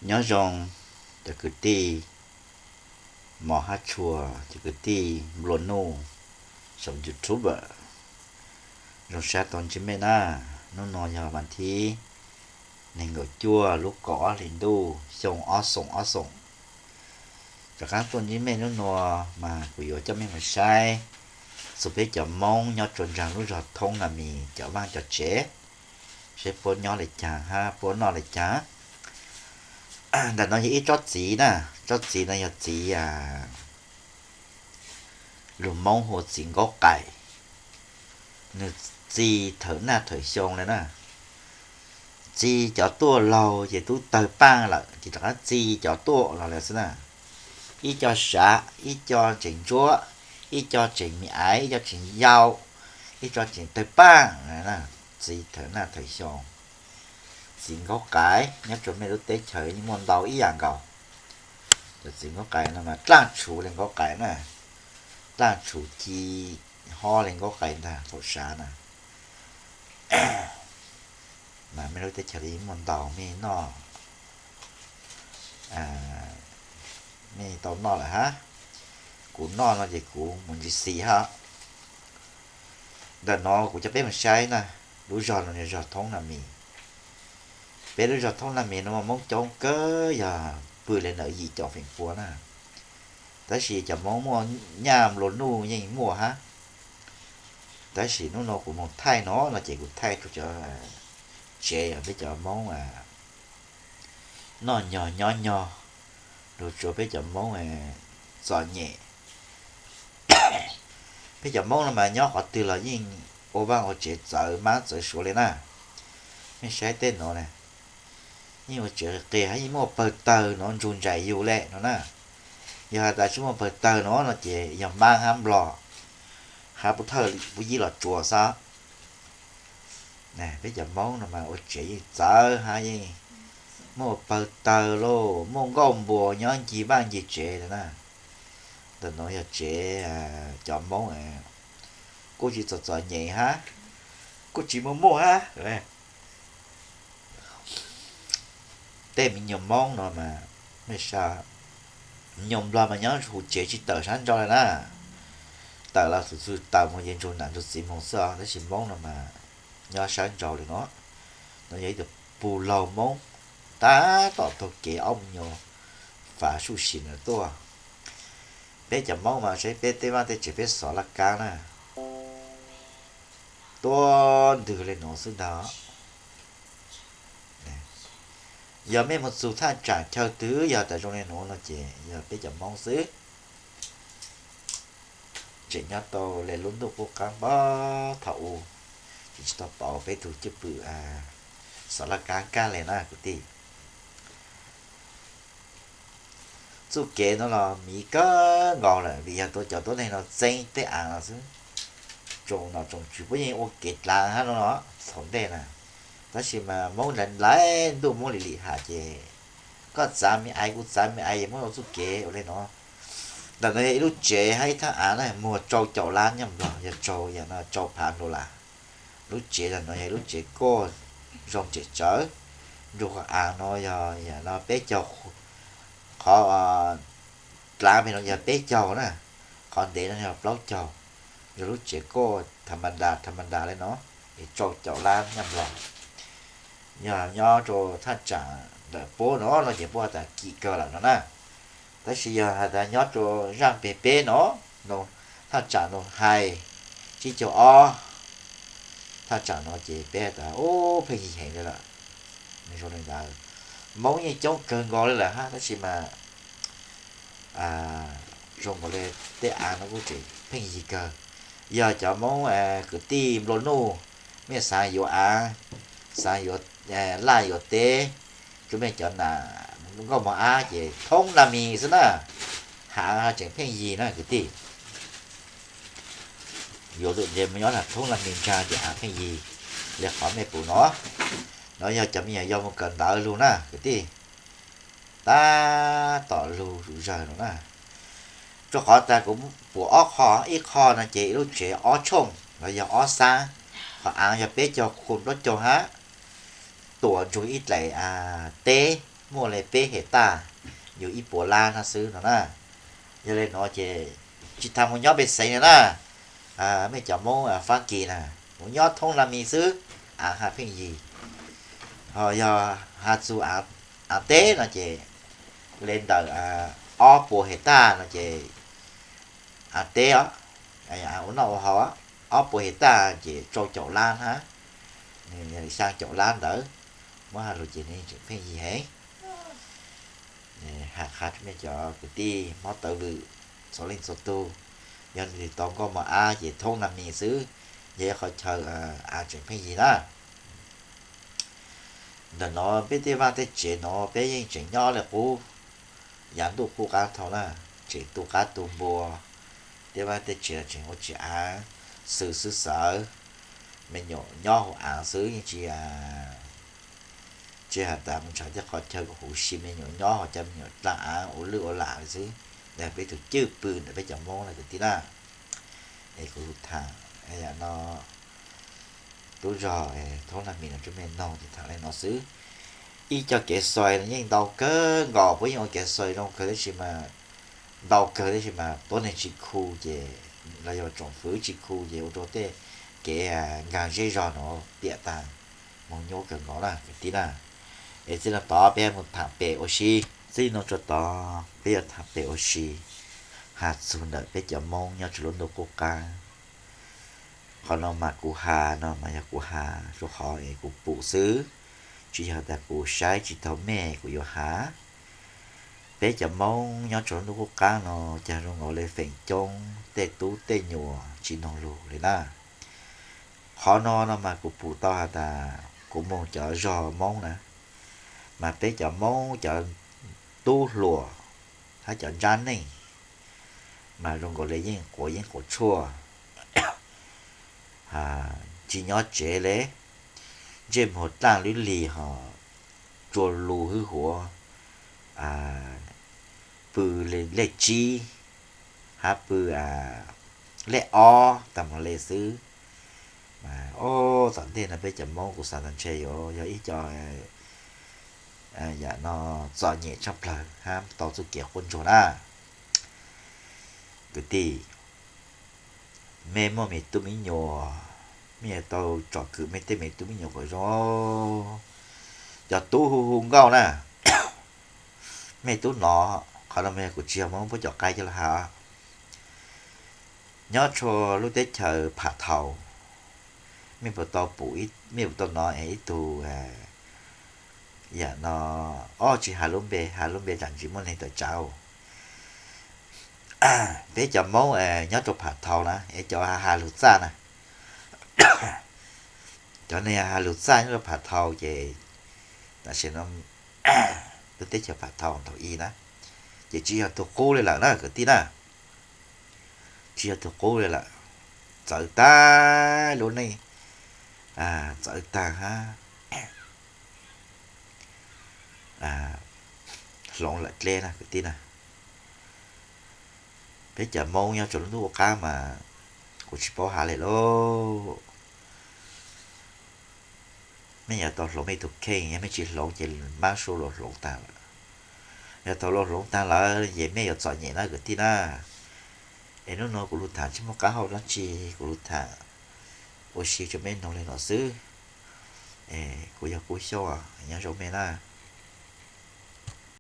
Nyob zoo cov kwv tij mos hab tshua, cov kwv tij nplua nuj saum YouTube, zoo sab tau ntsib mej na. Hnub nuav yog vas thib nees nkaum cuaj lub kaum ob hlis ntuj xyoo ob xoom ob xoom. Rov qaab tuaj ntsib mej hnub nuav mas kuv yuav coj mej mus saib txug peb cov Moob nyob rua nraag lub zog Thoob Nag Mis cov vaaj cov tsev, saib puab nyob le caag hab puab noj le caag. Ntawm no yog ib tsob txiv na, tsob txiv no yog txiv, lug Moob hu txiv nkaub qais. Nwg txi thawm naj thawm xyoo le na. Txi cov tuaj laug ces tub tawg paaj lawm ces rov qab txi cov tuaj los lawm xwb na. Ib co sav, ib co tseem ntsuab, ib co tseem me aiv, ib co tseem yau, ib co tseem tawg paaj. Txi thawm naj thawm xyoo. Txiv nkaub qais nyob rua mej lub teb chaws yeej muaj ntau ib yaam nkaus. Cov txiv nkaub qais no mas dlaaj tshuv le nkaub qais na, dlaaj tshuv ci hob le nkaub qais ntag thaum sav na. Mas mej lub teb chaws yeej muaj ntau, mej noj, mej tau noj lawm hab. Kuv noj no ces kuv mus ntsis xis hab. Ntawm no kuv coj peb mus saib na, lub zog no yog zog Thoob Nag Mis. Peb lub zog Thoob Nag Mis no Moob coob kawg, yog pw le ntawm yim caum feem pua na. Tab sis cov Moob muaj nyaj nplua nuj yeej muaj hab. Tab sis hnub no kuv mus thaij no no ces kuv thaij rua cov tsev peb cov Moob noj nyog nyob nyog, lug tsua peb cov Moob txom nyem. Peb cov Moob no mas nyob qhov twg los yeej ua vaaj ua tsev txawv mab txawv suav le na. Mej saib tej nuav na, yeej ua tsev qis qis hab yeej muaj pawg tawg nuav ntsug nraim yug le no na. Yog has tas tsi muaj pawg tawg nuav no ces yog mab hab nplog hab pub thawj pub yib los tsuas xwb. Peb cov Moob no mas ua tsev yeej txawv hab yeej muaj pawg tawg lauj, muaj nkauj npua nyob ncig vaaj ncig tsev le na. Ntawm nuav yog tsev cov Moob kuj tsis txom txom nyem hab, kuj tsis muaj muaj hab. Tej me nyuam Moob no mas, mej saib, me nyuam nplog mas nyob huv tsev tsis tawm sab nrau le na. Tawm los txhua txhua tawm mus ces nrug nam nrug txiv moog xwb os, tab sis Moob no mas nyob sab nrau le no. No yog ib tug pug laug Moob tab tom taug kev ob me nyuam fav suj sim ntawd tuaj. Peb cov Moob mas saib peb tej vaaj tej tsev peb xov laj kab na, tuab ntwg le nuav xwb ntag. Yog mej mus txug thaj tsaam chaw twg yog tas zoo le nuav no ces yog peb cov Moob xwb. Tseem nyob tau le lub ntuj qub qaab pob thaum u, ces tsis tau pauv peb tug cwj pwm xov laj kab kag le na kwv tij. Txuj kev no los miv kawg nkaus lawm vim yog tuab cov tuab neeg no txeeb tej aav no xwb. Tsoom nom tsoom tswv puab yeej ua kev dlaav hab no no thaum ntej na, tab sis mas Moob laiv ntuj Moob lim lim ham ces koj txav me aiv kuv txav me aiv es muab ua txuj kev ua le no. Ntawm no yog ib lub tsev hab ib thaj aav na, muag rau caum lab nyob Nplog, yog rau, yog no rau phav nplua las. Lub tsev ntawm no yog ib lub tsev kuj zoo tsem tsawv, nrug qhov aav no yog no peb caug, qhov dlaav pem no yog peb caug na, qhov ntev no yog plaub caug. Yog lub tsev kuj tha ma nta tha ma nta le no, es rau caum lab nyob Nplog. Yog nyob rau thaj tsaam ntawm puab no no ces puab has tas kim kawg lawm no na. Tab sis yog has tas nyob rau zaaj peg peb no, thaj tsaam Noog Hais tsib caug ob, thaj tsaam no ces peb has tas ub pheej yig heev le lawm. Zoo li ntawd, Moob yeej coob kawg nkaus le lawm hab tab sis mas zoo nkaus le tej aav no kuj tseem pheej yig kawg. Yog cov Moob kwv tij nplua nuj, mej xaav yuav aav, xaav yuav laj yuav teb, rua mej cov nam nkauj mog ab ces Thoob Nag Mis xwb na, haav tseem pheej yig na kwv tij. Yuav tus ntsej muag nyob Thoob Nag Mis ntsaa ces aav pheej yig li qhov mej pum no. No yog cov me nyuam yaus mus kawm ntawv lug na kwv tij, tab tom lug zawg no na. Rua qhov tas kuv pum ob qho, ib qho no ces ib lub tsev ob tshooj los yog ob xaab, qhov aav yog peb caug khu plaub caug hab, tuam nrug ib dlaim teb, muaj li peb hais taj, yug ib puas lab no xwb no na. Yog li no ces tsis tas mus nyob pej xeem na na, mej cov Moob Fab Kis na, mus nyob thoob na mis xwb, av has pheej yig. Ho yog has txug av teb no ces li ntawm ob puas hais taj no ces av teb os, ua noj ua haus, ob puas hais taj ces rau caum lab hab, xyaa caum lab ntawd, muab has lug ces nws tseem pheej yig heev. Has qha rua mej cov kwv tij Hmoob Tawv Vwm txhua leej txhua tug, yog nws tau nkauj mos av ces thoob na mis xwb, yog ib qhov chaw av tseem pheej yig na. Ntawm no peb tej vaj tej tsev no peb yeej tseem nyob li qub, yav ntuj qub qab dhau na, tseem tu qab tu npua, tej vaj tej tsev los tseem ua tsis av, xwm xwb xawv, me nyuam nyob hauv av xwb yeej tsis, tsis has tas mus nrhav tej qhov chaw huv si, me nyuam nyob hauv cov me nyuam dlaaj av ua lwj ua lam li xwb. Ntawd peb tug cwj pwm ntawm peb cov Moob na kwv tij na. Es kuv lug tham no tub zog thoob na mis no rua mej noog ces tham li no xwb. Ib co kev xais no yeej ntau kawg nkaus, puab yeej ua kev xais zoo kawg tab sis mas, ntau kawg tab sis mas tuab neeg tsis khu ces, los yog tsoom fwv tsis khu ces ua rua tej kev nkaag zej zog no piam taag, moog nyuaj kawg nkaus na kwv tij na. Es txij no tod peb mus tham pem ua si. Txij no rua tod peb yuav tham pem ua si, has txug ntawm peb cov Moob nyob rua lub ntuj qub qab. Qhov no mas kuv has no mas yog kuv has rua qhov es kuv pum xwb, tsis yog tas kuv saib tsis taug mej kuv yuav has. Peb cov Moob nyob rua lub ntuj qub qab no caag zoo nkaus le feem coob tej tub tej nyuam tsis noog lug li na. Qhov no no mas kuv pum tau has tas kuv moog cov zog Moob na, mas peb cov Moob cov tub hluas hab cov ntsab neej mas zoo nkaus le yeej quav yeeb quav tshuaj, tsis nyob tsev le, ntsej muag dlaaj lub lig ho tsua lug hwb huav, pw lej tsib hab pw lej ob taag moog le xwb. Mas ob tom ntej no peb cov Moob kuv xaav tas ntshe yuav yog ib co yam no txom nyem tshaj plawg hab tau txuj kev quab ntsuag na. Kwv tij, mej muaj me tub me nyuam, mej yuav tau tsom kwm mej tej me tub me nyuam kom zoo. Cov tub hu hu nkauj na, mej tub nov, qhov no mas yog kuv tsis yog Moob, puab cov qaib coj lug has. Nyob rua lub teb chaws Pham Thau, mej puas tau pum, mej puas tau nov ib tug yam no, ob tsis has lub npe, has lub npe tsam tsis muaj neeg tawm tsaav. Peb cov Moob nyob rua Pham Thau na es cov has lug txaj na, cov neeg has lug txaj nyob rua Pham Thau ces tam sim no lub teb chaws Pham Thau thaum i na, ces tsis yog tug qub le lawm na kwv tij na. Tsis yog tug qub le lawm, txawv tag lub neej, txawv tag hab hloov lawm dleb na kwv tij na. Peb cov Moob nyob rua lub ntuj qub qab mas kuv tsis paub has le lauj. Mej yuav tau hloov mej tug kheej, yog mej tsis hloov ces mab sua luas hloov taag lawm. Yog thaum luas hloov taag lawm ces mej yuav txom nyem na kwv tij na. Es nub nua kuv lug tham tsis muaj qab hau dlaab tsi, kuv lug tham ua si rua mej noog le no xwb. Kuv yog Kub Xyooj, nyob zoo mej na.